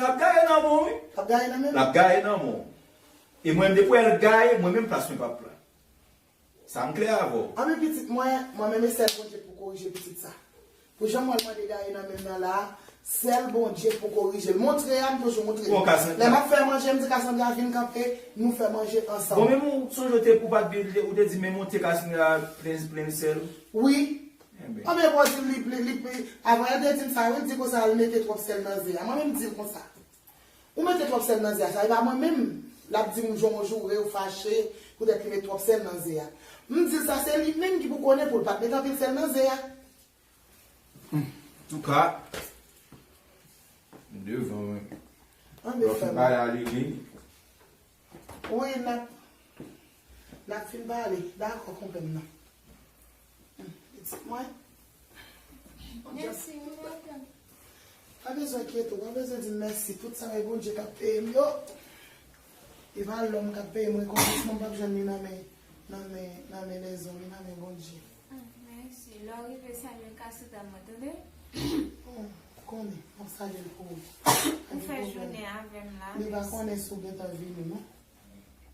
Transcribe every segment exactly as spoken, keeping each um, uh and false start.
L ap gaye nan men w, wi. L ap gaye nan men m? L ap gaye nan men w. E mwen menm, depi w wè l gaye, mwen menm plas mwen p ap pran. Sa m klè avè w. Anben pitit mwen, mwen menm e sèl Bondye pou korije pitit sa. Pou jan m wè l mande gaye nan men m nan la, sèl Bondye pou korije l. Montre a, m toujou montre l. Bon, Cassandra. Lè m ap fè manje, m di Cassandra vin kanpe, nou fè manje ansanm. Bon, men ou sonje w te, ou pa t byen, ou te di men monte Cassandra plen, plen sèl. Wi. Enben. Anben, bon, di li, li, li, li, avan l te di m sa, wi, l di konsa, l mete twòp sèl nan ze a. Mwen menm, m di l konsa. Ou mete twòp sèl nan ze a, sa e pa mwen menm. L ap di m jan w joure, ou fache, poutèt li met twòp sèl nan ze a. M di l sa, se li menm ki pou konnen pou l pa t met anpil sèl nan ze a. Antouka, m devan mwen. Anben, lè w fin pale a Lili. Wi, n ap, n ap fin pale. Dakò, konpè m nan. Hmm, pitit mwen. Mèsi, wi, madanm. Pa bezwen enkyete w, pa bezwen di m mèsi. Tout sa bay Bondye k ap peye m yo. E pa lòm k ap peye m rekonpans mwen, m p ap jwenn li nan men, nan men, nan men lèzòm, li nan men Bondye. Ah, mèsi. Lè w rive, salye Cassandra mwen, tande? Oh, ou konnen, m ap salye l pou ou. Ou fè jounen avè m la, mèsi. Li pa konnen si w gentan vini, non.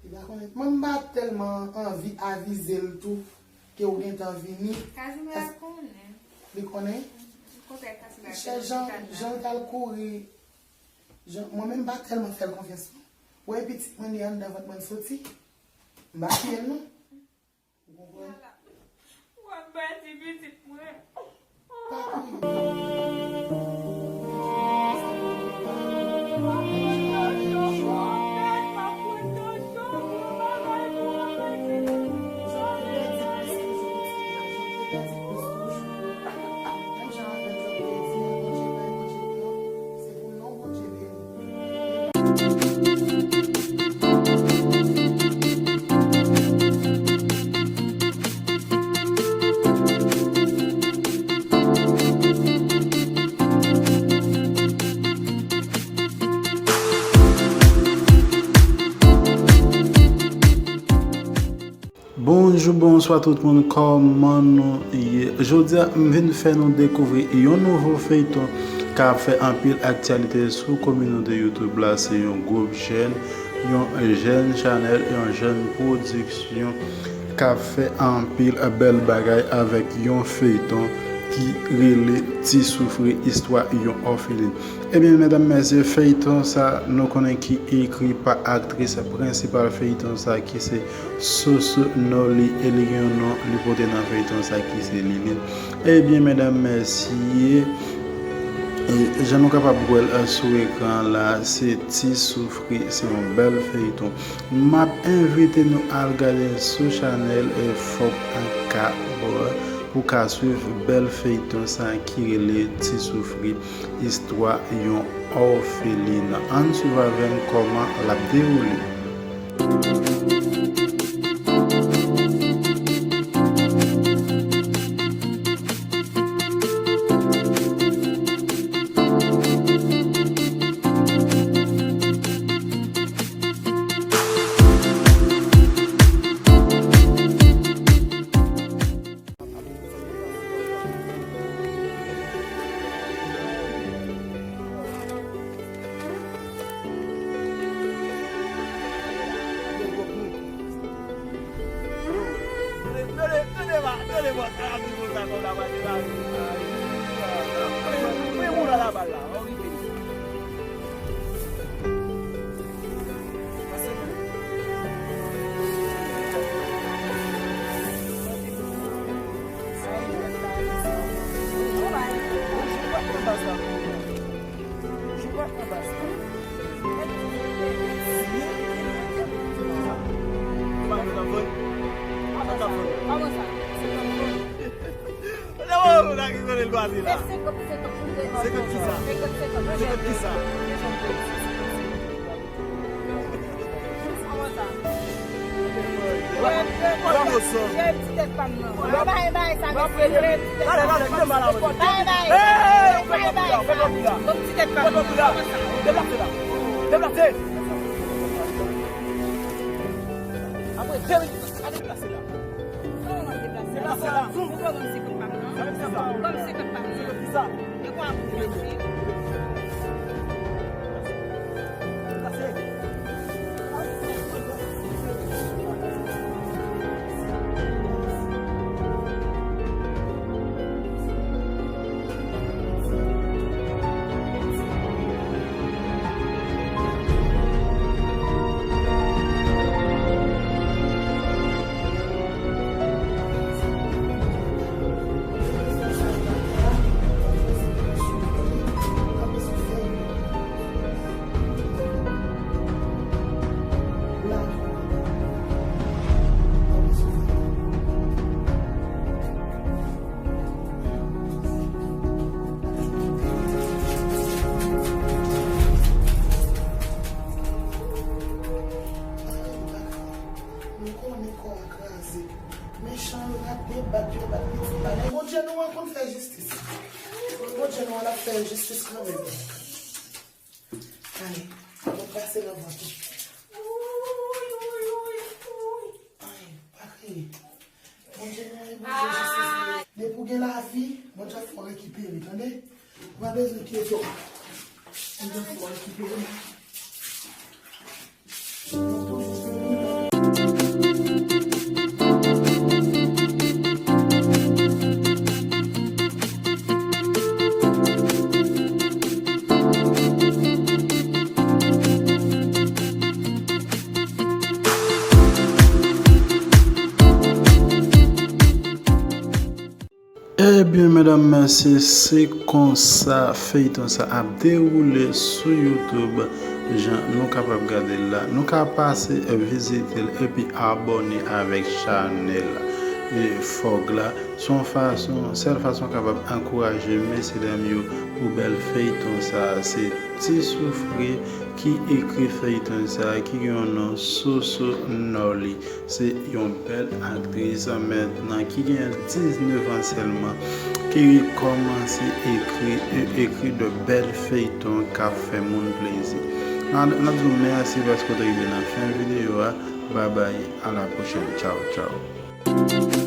Li pa konnen. Mwen, m pa tèlman anvi avize l tou ke w gentan vini. Cassandra konnen. Li konnen? Kote Cassandra te nan lopital la? Jan, jan l t al kouri, jan, mwen menm m pa tèlman fè l konfyans non. Ou wè pitit mwen li anndan vant mwen l soti. M pa tiye l non. Ou konprann? W ap pati pitit mwen. Pa kriye. Bonjou, bonswa tout moun, kòman nou ye? Jodi a, m vin fè nou dekouvri yon nouvo feyton k ap fè anpil aktyalite sou kominote YouTube la. Se yon gwoup jèn, yon jèn chanèl, yon jèn pwodiksyon k ap fè anpil bèl bagay avèk yon feyton ki rele Ti Soufri, istwa yon òfelin. Ebyen, medam, mesye, feyton sa, nou konnen ki ekri pa aktris prensipal feyton sa, ki se Soso Nolly, e li gen yon non li pote nan feyton sa, ki se Liline. Ebyen, medam, mesye, e, jan nou kapab wè l, e, sou ekran la, se Ti Soufri, se yon bèl feyton. M ap envite nou al gade l sou chanèl, e, Fòk An Ka Bò pou ka swiv bèl feyton sa ki rele Ti Soufri, istwa yon òfelin. Ann swiv avè m kòman l ap dewoule. Senkant kisa? Senkant kisa? Bravo, sè. Ti tèt pa m nan. Mwen bay, bay sa, mesye. Gade, gade, kite m ba la, mwen. Bay, bay. Hey, bay, bay sa. Donk, ti tèt pa m nan. Deplase la. Deplase. Apre de minit, gade deplase la. Deplase la. Deplase la. Ou pran senkant pa m nan. Ou pran senkant pa m nan. Senkant kisa? E kwa pou mwen, wi. Jis kanmenm. Ay, mwen pase nan vant ou. Ay, pa kriye. Bondye mwen, Bondye jistis mwen. Depi w gen lavi, Bondye ap fè w rekipere, tande? Ou pa bezwen kyete w. Bondye ap fè w rekipere. Ebyen, medam, mesye, se konsa feyton sa ap dewoule sou YouTube. Jan nou kapab gade l la, nou ka pase vizite l epi abòne avèk chanèl Fòg la. Se yon fason, sèl fason kapab ankouraje mesye dam yo pou bèl feyton sa. Se Ti Soufri ki ekri feyton sa, ki gen yon non Soso Nolly. Se yon bèl aktris mentnan ki gen diznèf an sèlman, ki kòmanse ekri, e ekri de bèl feyton k ap fè moun plezi. N ap, n ap di w mèsi paske w te rive nan fen videyo a. Babay, a la pwochèn. Tchaw, tchaw.